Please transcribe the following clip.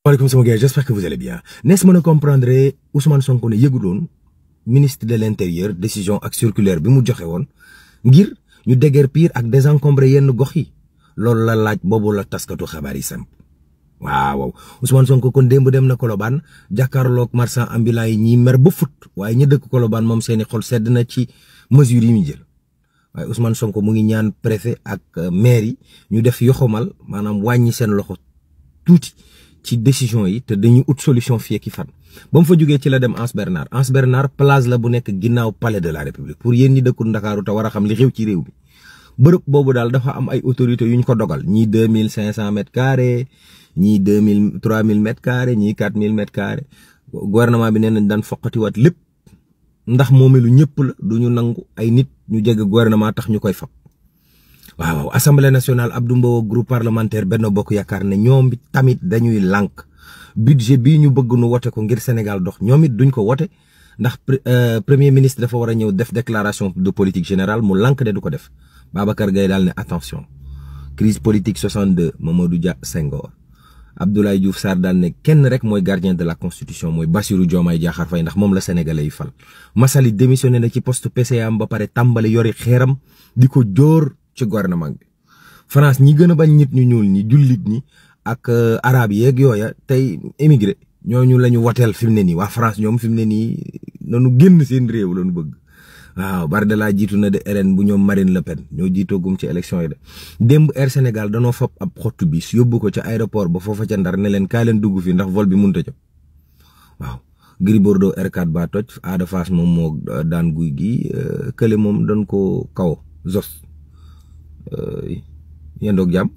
Waaleykum sama gars, j'espère que vous allez bien. N'est-ce mën a comprendre Ousmane Sonko ne yëguloon ministre de l'intérieur décision ak circulaire bi mu joxe woon ngir ñu déguerpir ak désencombrer yenn gox yi loolu la laaj boobu la taskatu xabaar yi samp waaw Ousmane Sonko kon démb dem na Colobane jàkkaarloog marchand ambulant yi ñiy mer ba fut waaye ñi dëkk Colobane moom seeni xol sedd na ci mesures yi mu jël waaye Ousmane Sonko mu ngi ñaan préfet ak maire yi ñu def yoxomal maanaam wàññi seen loxo tuuti ci décision yi te dañuy ut solution fii ki fan ba mu fa jógee ci la dem Anse Bernard place la bu nekk ginnaaw palais de la République pour yéen ñi dëkkul Ndakaaru te war a xam li xew ci réew mi bërëb boobu daal dafa am ay autorités yu ñu ko dogal ñii 2500 mètres carrés ñii 3000 mètres carrés ñii 4000 mètres carrés gouvernement bi nee nañ daan foqatiwaat lépp ndax moomeelu ñëpp la du ñu nangu ay nit ñu jege gouvernement tax ñu koy fab. waaw assemblée nationale Abdou Mbow groupe parlementaire Benno Bokk Yaakaar ne ñoom tamit dañuy lànk budget bii ñu bëgg nu wote ko ngir Sénégal dox ñoom it duñ ko wote ndax premier ministre dafa war a ñëw def déclaration de politique générale mu lànk de du ko def Babacar Gaye daal ne attention crise politique 62 Mamadou Dia Senghor Abdoulaye Diouf Sarr daal ne kenn rek mooy gardien de la constitution mooy Bassirou Diomaye Diakhar Faye ndax moom la sénégalais yi fal Massaly démissionné na ci poste PCA am ba pare tàmbali yori xeeram di ko jóor ci gouvernement bi France ñi gën a bañ nit ñu ñuul ñi jullit ñi ak arabe yeeg yooya tey émigré ñooñu la ñu woteel fi mu ne nii waa France ñoom fi mu ne nii nanu génn seen réew lañu bëgg waaw Bardella jiitu na de RN bu ñoom Marine Le Pen ñoo jiitoogum ci élection yi de démb Air Sénégal danoo fab ab xottu bis yóbbu ko ca aéroport ba foofa ca Ndar ne leen kaa leen dugg fii ndax vol bi mënut a jot waaw Gris Bordeaux R4 ba toj Ada Fass moom moo daan guy gi kële moom doon ko kaw Zos yendoog jàmm